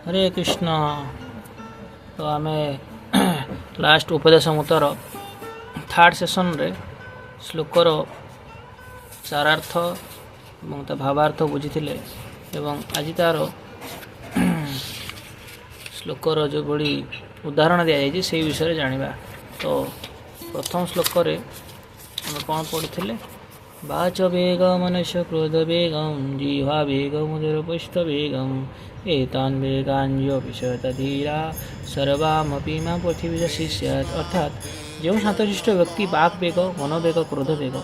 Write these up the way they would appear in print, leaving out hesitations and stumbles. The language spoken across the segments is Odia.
ହରେ କୃଷ୍ଣ। ତ ଆମେ ଲାଷ୍ଟ ଉପଦେଶ ମତର ଥାର୍ଡ଼ ସେସନରେ ଶ୍ଲୋକର ସାରାର୍ଥ ଏବଂ ତା ଭାବାର୍ଥ ବୁଝିଥିଲେ ଏବଂ ଆଜି ତା'ର ଶ୍ଲୋକର ଯେଉଁଭଳି ଉଦାହରଣ ଦିଆଯାଇଛି, ସେଇ ବିଷୟରେ ଜାଣିବା। ତ ପ୍ରଥମ ଶ୍ଲୋକରେ ଆମେ କ'ଣ ପଢ଼ିଥିଲେ? ବାଚ ବେଗ ମନସ୍ୟ କ୍ରୋଧ ବେଗಂ ଜିହ୍ବା ବେଗମ ଉଦର ବେଗಂ ଏତାନ୍ ବେଗାଞ୍ଜ ବିଷୟତ ଧୀରା ସର୍ବାମପି ମା ପୃଥିବୀ ସ୍ୟାତ୍। ଅର୍ଥାତ୍ ଯେଉଁ ଶାନ୍ତଶିଷ୍ଟ ବ୍ୟକ୍ତି ବାକ୍ ବେଗ, ମନୋବେଗ, କ୍ରୋଧ ବେଗ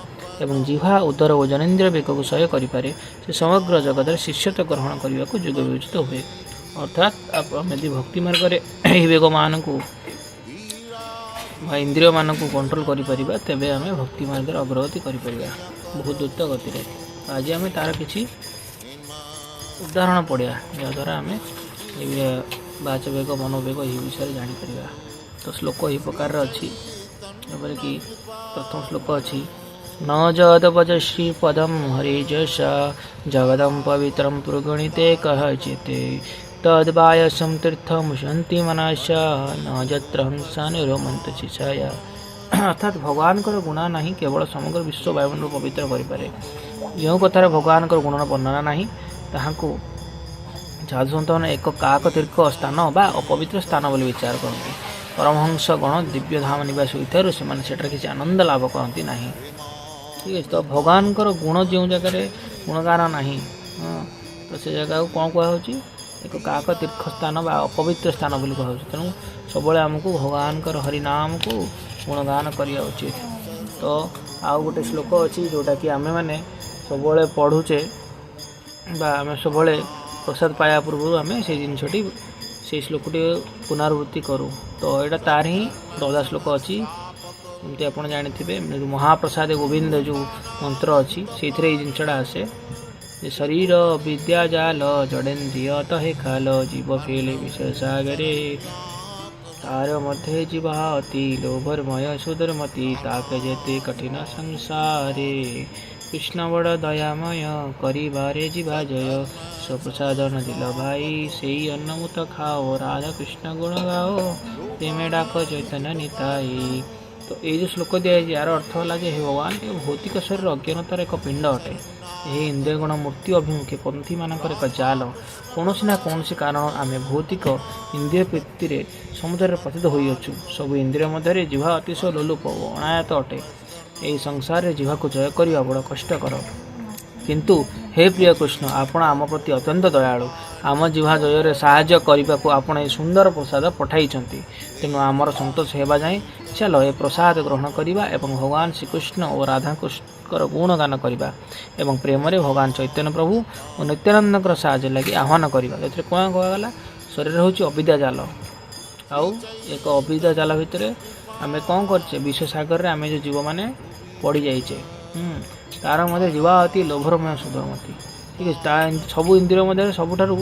ଏବଂ ଜିହ୍ବା, ଉଦର ଓ ଜନେନ୍ଦ୍ରିୟ ବେଗକୁ ସହ୍ୟ କରିପାରେ, ସେ ସମଗ୍ର ଜଗତରେ ଶିଷ୍ୟତ୍ୱ ଗ୍ରହଣ କରିବାକୁ ଯୋଗ୍ୟ ବିବେଚିତ ହୁଏ। ଅର୍ଥାତ୍ ଆମେ ଯଦି ଭକ୍ତି ମାର୍ଗରେ ଏହି ବେଗମାନଙ୍କୁ ବା ଇନ୍ଦ୍ରିୟମାନଙ୍କୁ କଣ୍ଟ୍ରୋଲ କରିପାରିବା, ତେବେ ଆମେ ଭକ୍ତି ମାର୍ଗରେ ଅଗ୍ରଗତି କରିପାରିବା ବହୁତ ଦ୍ରୁତ ଗତିରେ। ଆଜି ଆମେ ତା'ର କିଛି ଉଦାହରଣ ପଢ଼ିବା, ଯାହାଦ୍ୱାରା ଆମେ ଏହି ବାଚ ବେଗ, ମନୋବେଗ ଏହି ବିଷୟରେ ଜାଣିପାରିବା। ତ ଶ୍ଲୋକ ଏହି ପ୍ରକାରର ଅଛି, ଯେପରିକି ପ୍ରଥମ ଶ୍ଲୋକ ଅଛି, ନ ଯଦବଜଶ୍ରୀ ପଦମ ହରିଯଶ ଜଗଦಂ ପବିତ୍ରಂ ପ୍ରଗଣିତେ କହଚିତେ ତଦ୍ବାୟସಂ ତୀର୍ଥମୁଶନ୍ତି ମନସ ନ ଯତ୍ର ହଂସାନିରୋମନ୍ତ ଶିଶୟ। ଅର୍ଥାତ୍ ଭଗବାନଙ୍କର ଗୁଣ ନାହିଁ କେବଳ ସମଗ୍ର ବିଶ୍ୱ ବାୟୁମଣ୍ଡଳ ପବିତ୍ର କରିପାରେ। ଯେଉଁ କଥାରେ ଭଗବାନଙ୍କର ଗୁଣର ବର୍ଣ୍ଣନା ନାହିଁ, ତାହାକୁ ସାଧୁସନ୍ଥମାନେ ଏକ କାକ ତୀର୍ଥ ସ୍ଥାନ ବା ଅପବିତ୍ର ସ୍ଥାନ ବୋଲି ବିଚାର କରନ୍ତି। ପରମହଂସ ଗଣ ଦିବ୍ୟ ଧାମ ନିବାସୀ ହୋଇଥିବାରୁ ସେମାନେ ସେଠାରେ କିଛି ଆନନ୍ଦ ଲାଭ କରନ୍ତି ନାହିଁ। ଠିକ୍ ଅଛି। ତ ଭଗବାନଙ୍କର ଗୁଣ ଯେଉଁ ଜାଗାରେ ଗୁଣଗାନ ନାହିଁ, ହଁ, ତ ସେ ଜାଗାକୁ କ'ଣ କୁହାହେଉଛି? ଏକ କାକ ତୀର୍ଥ ସ୍ଥାନ ବା ଅପବିତ୍ର ସ୍ଥାନ ବୋଲି କୁହାହେଉଛି। ତେଣୁ ସବୁବେଳେ ଆମକୁ ଭଗବାନଙ୍କର ହରିନାମକୁ ଗୁଣଗାନ କରିବା ଉଚିତ। ତ ଆଉ ଗୋଟେ ଶ୍ଲୋକ ଅଛି, ଯେଉଁଟାକି ଆମେମାନେ ସବୁବେଳେ ପଢ଼ୁଛେ ବା ଆମେ ସବୁବେଳେ ପ୍ରସାଦ ପାଇବା ପୂର୍ବରୁ ଆମେ ସେଇ ଜିନିଷଟି, ସେଇ ଶ୍ଲୋକଟି ପୁନରାବୃତ୍ତି କରୁ। ତ ଏଇଟା ତାର ହିଁ ଅଲଗା ଶ୍ଲୋକ ଅଛି। ଯେମିତି ଆପଣ ଜାଣିଥିବେ, ମହାପ୍ରସାଦ ଗୋବିନ୍ଦ ଯେଉଁ ମନ୍ତ୍ର ଅଛି, ସେଇଥିରେ ଏଇ ଜିନିଷଟା ଆସେ ଯେ ଶରୀର ଅବିଦ୍ୟା ଜାଲ ଜଡ଼େନ୍ଦ୍ରିୟ ତହେ ଖାଲ ଜୀବ ଫେଲେ ବିଷୟ ସାଗରେ ତାର ମଧ୍ୟେ ଜିହ୍ବା ଅତି ଲୋଭମୟ ସୁଦୁର୍ମତି ତାକେ ଯେତେ କଠିନ ସଂସାରେ। କୃଷ୍ଣ ବଡ଼ ଦୟାମୟ କରିବାରେ ଜିହ୍ବା ଜୟ ସ୍ୱପ୍ରସାଦ ନ ଦିଲ ଭାଇ ସେଇ ଅନ୍ନମୁତ ଖାଅ ରାଧା କୃଷ୍ଣ ଗୁଣ ଗାଅ ପ୍ରେମେ ଡାକ ଚୈତନ୍ୟ ନିତାଇ। ତ ଏଇ ଯେଉଁ ଶ୍ଲୋକ ଦିଆଯାଇଛି, ଏହାର ଅର୍ଥ ହେଲା ଯେ ହେ ଭଗବାନ, ଏ ଭୌତିକ ଶରୀର ଅଜ୍ଞାନତାର ଏକ ପିଣ୍ଡ ଅଟେ। ଏହି ଇନ୍ଦ୍ରିୟଗଣ ମୃତ୍ୟୁ ଅଭିମୁଖେ ପନ୍ଥୀମାନଙ୍କର ଏକ ଜାଲ। କୌଣସି ନା କୌଣସି କାରଣ ଆମେ ଭୌତିକ ଇନ୍ଦ୍ରିୟ ପ୍ରୀତିରେ ସମୁଦ୍ରରେ ପତିତ ହୋଇଅଛୁ। ସବୁ ଇନ୍ଦ୍ରିୟ ମଧ୍ୟରେ ଜିହ୍ବା ଅତିଶୟ ଲୋଲୁପ ଓ ଅଣାୟତ ଅଟେ। ଏହି ସଂସାରରେ ଜିହ୍ବାକୁ ଜୟ କରିବା ବଡ଼ କଷ୍ଟକର। କିନ୍ତୁ ହେ ପ୍ରିୟ କୃଷ୍ଣ, ଆପଣ ଆମ ପ୍ରତି ଅତ୍ୟନ୍ତ ଦୟାଳୁ। ଆମ ଜିହ୍ବା ଜୟରେ ସାହାଯ୍ୟ କରିବାକୁ ଆପଣ ଏହି ସୁନ୍ଦର ପ୍ରସାଦ ପଠାଇଛନ୍ତି। ତେଣୁ ଆମର ସନ୍ତୋଷ ହେବା ଯାଏଁ ଚାଲ ଏ ପ୍ରସାଦ ଗ୍ରହଣ କରିବା ଏବଂ ଭଗବାନ ଶ୍ରୀକୃଷ୍ଣ ଓ ରାଧାଙ୍କର ଗୁଣଗାନ କରିବା ଏବଂ ପ୍ରେମରେ ଭଗବାନ ଚୈତନ୍ୟ ପ୍ରଭୁ ଓ ନିତ୍ୟାନନ୍ଦଙ୍କର ସାହାଯ୍ୟ ଲାଗି ଆହ୍ୱାନ କରିବା। ଏଥିରେ କ'ଣ କୁହାଗଲା? ଶରୀର ହେଉଛି ଅବିଦ୍ୟା ଜାଲ। ଆଉ ଏକ ଅବିଦ୍ୟା ଜାଲ ଭିତରେ ଆମେ କ'ଣ କରିଛେ? ବିଶ୍ୱସାଗରରେ ଆମେ ଯେଉଁ ଜୀବମାନେ ପଡ଼ିଯାଇଛେ, ତାର ମଧ୍ୟ ଜିହ୍ବା ଅତି ଲୋଭରମୟ ସୁଦୁର୍ମତି। ଠିକ୍ ଅଛି। ତା ସବୁ ଇନ୍ଦ୍ରିୟ ମଧ୍ୟରେ ସବୁଠାରୁ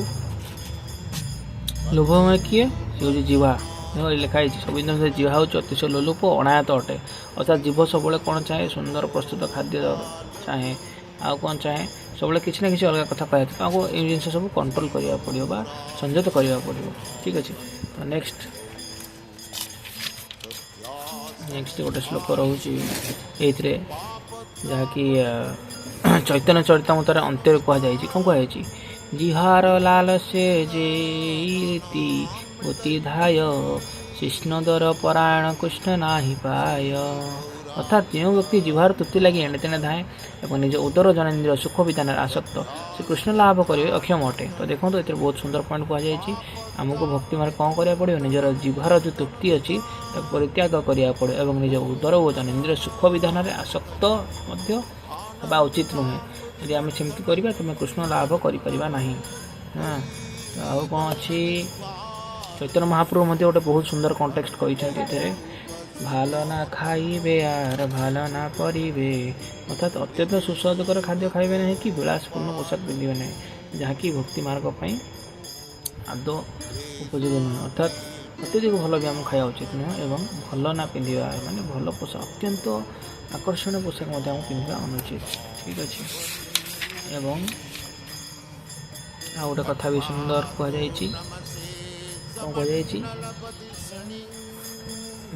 ଲୋଭମୟ କିଏ? ସେ ହେଉଛି ଜିହ୍ବା। ଦେଖ, ଏଠି ଲେଖା ହେଇଛି, ସବୁ ଇନ୍ଦ୍ରିୟ ମଧ୍ୟରେ ଜିହ୍ବା ହେଉଛି ଅତିଶୟ ଲୋଲୁପ ଅଣାୟତ ଅଟେ। ଅର୍ଥାତ୍ ଜିଭ ସବୁବେଳେ କ'ଣ ଚାହେଁ? ସୁନ୍ଦର ପ୍ରସ୍ତୁତ ଖାଦ୍ୟ ଚାହେଁ। ଆଉ କ'ଣ ଚାହେଁ? ସବୁବେଳେ କିଛି ନା କିଛି ଅଲଗା କଥା କହିବା। ତାଙ୍କୁ ଏଇ ଜିନିଷ ସବୁ କଣ୍ଟ୍ରୋଲ କରିବାକୁ ପଡ଼ିବ ବା ସଂଯତ କରିବାକୁ ପଡ଼ିବ। ଠିକ୍ ଅଛି। ତ ନେକ୍ସଟ ଗୋଟେ ଶ୍ଲୋକ ରହୁଛି ଏଇଥିରେ, ଯାହାକି ଚୈତନ୍ୟ ଚରିତାମୃତରେ ଅନ୍ତରେ କୁହାଯାଇଛି। କ'ଣ କୁହାଯାଇଛି? ଜିହାର ଲାଲସେ ଯେ ରୀତି ଗତି ଧାୟ ଶିଷ୍ଣଦର ପରାୟଣ କୃଷ୍ଣ ନାହିଁ ପାୟ। ଅର୍ଥାତ୍ ଯେଉଁ ବ୍ୟକ୍ତି ଜିହ୍ବାର ତୃପ୍ତି ଲାଗି ଏଣେ ତେଣେ ଧାଏଁ ଏବଂ ନିଜ ଉଦର ଜନେନ୍ଦ୍ରିୟ ସୁଖ ବିଧାନରେ ଆସକ୍ତ, ସେ କୃଷ୍ଣ ଲାଭ କରିବେ ଅକ୍ଷମ ଅଟେ। ତ ଦେଖନ୍ତୁ, ଏଥିରେ ବହୁତ ସୁନ୍ଦର ପଏଣ୍ଟ କୁହାଯାଇଛି। ଆମକୁ ଭକ୍ତି ମାର୍ଗ କ'ଣ କରିବାକୁ ପଡ଼ିବ? ନିଜର ଜିହ୍ବାର ଯେଉଁ ତୃପ୍ତି ଅଛି, ତାକୁ ପରିତ୍ୟାଗ କରିବାକୁ ପଡ଼ିବ ଏବଂ ନିଜ ଉଦର ଓ ଜନେନ୍ଦ୍ରିୟ ସୁଖ ବିଧାନରେ ଆସକ୍ତ ମଧ୍ୟ ହେବା ଉଚିତ ନୁହେଁ। ଯଦି ଆମେ ସେମିତି କରିବା, ତେବେ କୃଷ୍ଣ ଲାଭ କରିପାରିବା ନାହିଁ। ହଁ, ତ ଆଉ କ'ଣ ଅଛି? ଚୈତନ୍ୟ ମହାପ୍ରଭୁ ମଧ୍ୟ ଗୋଟେ ବହୁତ ସୁନ୍ଦର କଣ୍ଟେକ୍ସଟ କହିଛନ୍ତି ଏଥିରେ, ଭାଲ ନା ଖାଇବେ ଆର ଭାଲ ନା ପରିବେ। ଅର୍ଥାତ୍ ଅତ୍ୟନ୍ତ ସୁସ୍ୱାଦୁକର ଖାଦ୍ୟ ଖାଇବେ ନାହିଁ କି ବିଳାସପୂର୍ଣ୍ଣ ପୋଷାକ ପିନ୍ଧିବେ ନାହିଁ, ଯାହାକି ଭକ୍ତି ମାର୍ଗ ପାଇଁ ଆଦୌ ଉପଯୋଗୀ ନୁହେଁ। ଅର୍ଥାତ୍ ଅତ୍ୟଧିକ ଭଲ ବି ଆମକୁ ଖାଇବା ଉଚିତ ନୁହେଁ ଏବଂ ଭଲ ନା ପିନ୍ଧିବା ମାନେ ଭଲ ପୋଷାକ, ଅତ୍ୟନ୍ତ ଆକର୍ଷଣୀୟ ପୋଷାକ ମଧ୍ୟ ଆମକୁ ପିନ୍ଧିବା ଅନୁଚିତ। ଠିକ୍ ଅଛି। ଏବଂ ଆଉ ଗୋଟେ କଥା ବି ସୁନ୍ଦର କୁହାଯାଇଛି। କ'ଣ କୁହାଯାଇଛି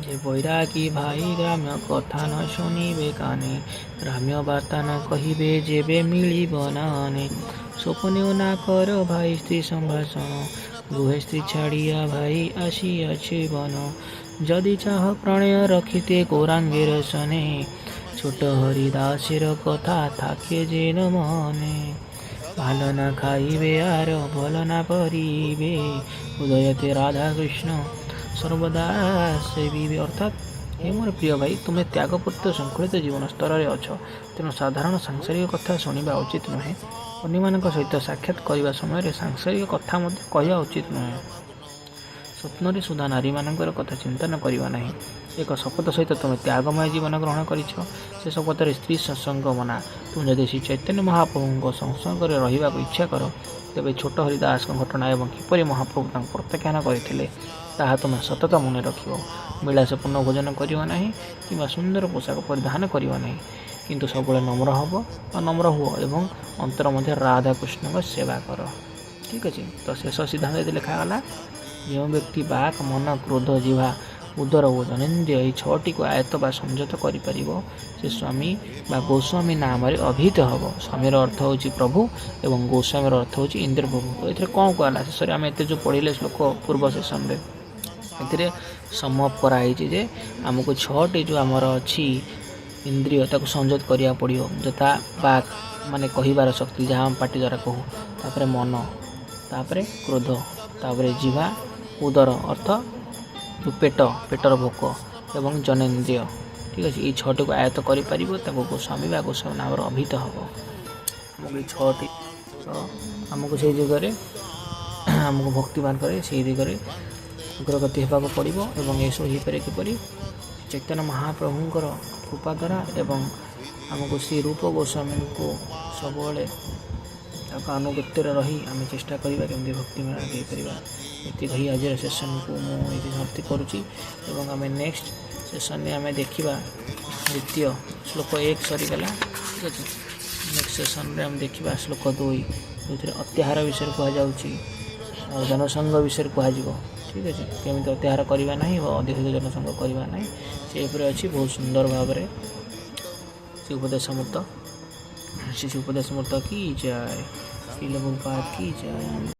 ଯେ ବୈରାଗୀ ଭାଇ ଗ୍ରାମ୍ୟ କଥା ନ ଶୁଣିବେ କାନେ, ଗ୍ରାମ୍ୟ ବାର୍ତ୍ତା ନ କହିବେ ଯେବେ ମିଳିବ ନାନେ। ସ୍ୱପ୍ନେও ନା କର ଭାଇ ସ୍ତ୍ରୀ ସମ୍ଭାଷଣ, ଗୃହେ ସ୍ତ୍ରୀ ଛାଡ଼ିଆ ଭାଇ ଆସିଅଛି ବନ। ଯଦି ଚାହ ପ୍ରଣୟ ରଖିତେ ଗୌରାଙ୍ଗେର ସନେ, ছোট হরিদাসের কথা থাকে যেন মনে। ভালো না খাইবে আর ଭଲ না পরিবে, ହୃଦୟତେ ରାଧା କୃଷ୍ଣ ସର୍ବଦା ସେବିବେ। ଅର୍ଥାତ୍ ହେ ମୋର ପ୍ରିୟ ଭାଇ, ତୁମେ ତ୍ୟାଗପୂର୍ତ୍ତ ଶୃଙ୍ଖଳିତ ଜୀବନ ସ୍ତରରେ ଅଛ, ତେଣୁ ସାଧାରଣ ସାଂସାରିକ କଥା ଶୁଣିବା ଉଚିତ ନୁହେଁ। ଅନ୍ୟମାନଙ୍କ ସହିତ ସାକ୍ଷାତ କରିବା ସମୟରେ ସାଂସାରିକ କଥା ମଧ୍ୟ କହିବା ଉଚିତ ନୁହେଁ। ସ୍ୱପ୍ନରେ ସୁଦ୍ଧା ନାରୀମାନଙ୍କର କଥା ଚିନ୍ତନ କରିବା ନାହିଁ। ଏକ ଶପଥ ସହିତ ତୁମେ ତ୍ୟାଗମୟ ଜୀବନ ଗ୍ରହଣ କରିଛ। ସେ ଶପଥରେ ସ୍ତ୍ରୀ ସତ୍ସଙ୍ଗ ମନା। ତୁମେ ଯଦି ଶ୍ରୀ ଚୈତନ୍ୟ ମହାପ୍ରଭୁଙ୍କ ସଂସର୍ଗରେ ରହିବାକୁ ଇଚ୍ଛା କର, ତେବେ ଛୋଟ ହରିଦାସଙ୍କ ଘଟଣା ଏବଂ କିପରି ମହାପ୍ରଭୁ ତାଙ୍କୁ ପ୍ରତ୍ୟାଖ୍ୟାନ କରିଥିଲେ, ତାହା ତୁମେ ସତତ ମନେ ରଖିବ। ବିଳାସପୂର୍ଣ୍ଣ ଭୋଜନ କରିବ ନାହିଁ କିମ୍ବା ସୁନ୍ଦର ପୋଷାକ ପରିଧାନ କରିବ ନାହିଁ, କିନ୍ତୁ ସବୁବେଳେ ନମ୍ର ହେବ ବା ନମ୍ର ହୁଅ ଏବଂ ଅନ୍ତର ମଧ୍ୟ ରାଧାକୃଷ୍ଣଙ୍କ ସେବା କର। ଠିକ୍ ଅଛି। ତ ଶେଷ ସିଦ୍ଧାନ୍ତ ଏଠି ଲେଖାଗଲା, ଯେଉଁ ବ୍ୟକ୍ତି ବାକ୍, ମନ, କ୍ରୋଧ, ଜିହ୍ବା, ଉଦର ଓ ଜନେନ୍ଦ୍ରିୟ ଏହି ଛଅଟିକୁ ଆୟତ୍ତ ବା ସଂଯତ କରିପାରିବ, ସେ ସ୍ୱାମୀ ବା ଗୋସ୍ୱାମୀ ନାମରେ ଅଭିହିତ ହେବ। ସ୍ୱାମୀର ଅର୍ଥ ହେଉଛି ପ୍ରଭୁ ଏବଂ ଗୋସ୍ୱାମୀର ଅର୍ଥ ହେଉଛି ଇନ୍ଦ୍ର ପ୍ରଭୁ। ତ ଏଥିରେ କ'ଣ କୁହାଗଲା? ଶେଷରେ ଆମେ ଏତେ ଯେଉଁ ପଢ଼ିଲେ ଶ୍ଲୋକ ପୂର୍ବ ସେସନରେ, ଏଥିରେ ସମ୍ ଅପ୍ କରାହେଇଛି ଯେ ଆମକୁ ଛଅଟି ଯେଉଁ ଆମର ଅଛି ଇନ୍ଦ୍ରିୟ, ତାକୁ ସଂଯତ କରିବାକୁ ପଡ଼ିବ। ଯଥା ବାକ୍ ମାନେ କହିବାର ଶକ୍ତି, ଯାହା ଆମେ ପାଟି ଦ୍ୱାରା କହୁ, ତାପରେ ମନ, ତାପରେ କ୍ରୋଧ, ତାପରେ ଜିହ୍ବା, ଉଦର ଅର୍ଥ ଯେଉଁ ପେଟ, ପେଟର ଭୋକ ଏବଂ ଜନେନ୍ଦ୍ରିୟ। ଠିକ୍ ଅଛି। ଏଇ ଛଅଟିକୁ ଆୟତ୍ତ କରିପାରିବ, ତାକୁ ଗୋସ୍ୱାମୀ ବା ଗୋସ୍ୱାମୀ ନାମରେ ଅଭିହିତ ହେବ। ଆମକୁ ଏଇ ଛଅଟି ତ ଆମକୁ ସେଇ ଦିଗରେ ଆମକୁ ଭକ୍ତିବାନ କରେ, ସେଇ ଦିଗରେ ଅଗ୍ରଗତି ହେବାକୁ ପଡ଼ିବ। ଏବଂ ଏସବୁ ହେଇପାରେ କିପରି? ଚୈତନ୍ୟ ମହାପ୍ରଭୁଙ୍କର କୃପା ଦ୍ୱାରା ଏବଂ ଆମକୁ ଶ୍ରୀ ରୂପ ଗୋସ୍ୱାମୀଙ୍କୁ ସବୁବେଳେ ତାଙ୍କ ଆନୁଗତ୍ୟରେ ରହି ଆମେ ଚେଷ୍ଟା କରିବା କେମିତି ଭକ୍ତିମୟ ଆଗେଇ ପାରିବା। ଏତିକି କହି ଆଜିର ସେସନ୍କୁ ମୁଁ ଏଇଠି ସମାପ୍ତି କରୁଛି ଏବଂ ଆମେ ନେକ୍ସଟ ସେସନ୍ରେ ଆମେ ଦେଖିବା ଦ୍ୱିତୀୟ ଶ୍ଲୋକ 1 ସରିଗଲା। ଠିକ୍ ଅଛି। ନେକ୍ସଟ ସେସନ୍ରେ ଆମେ ଦେଖିବା ଶ୍ଲୋକ 2, ଯେଉଁଥିରେ ଅତ୍ୟାହାର ବିଷୟରେ କୁହାଯାଉଛି ଆଉ ଜନସଙ୍ଗ ବିଷୟରେ କୁହାଯିବ। ଠିକ୍ ଅଛି। କେମିତି ଅତ୍ୟାହାର କରିବା ନାହିଁ ଓ ଅଧିକ ଜନସଙ୍ଗ କରିବା ନାହିଁ, ସେ ଉପରେ ଅଛି ବହୁତ ସୁନ୍ଦର ଭାବରେ ସେ ଉପଦେଶମୃତ। ଶ୍ରୀ ଉପଦେଶମୃତ କି ଜୟ! ଶ୍ରୀଲ ପ୍ରଭୁପାଦ କି ଜୟ!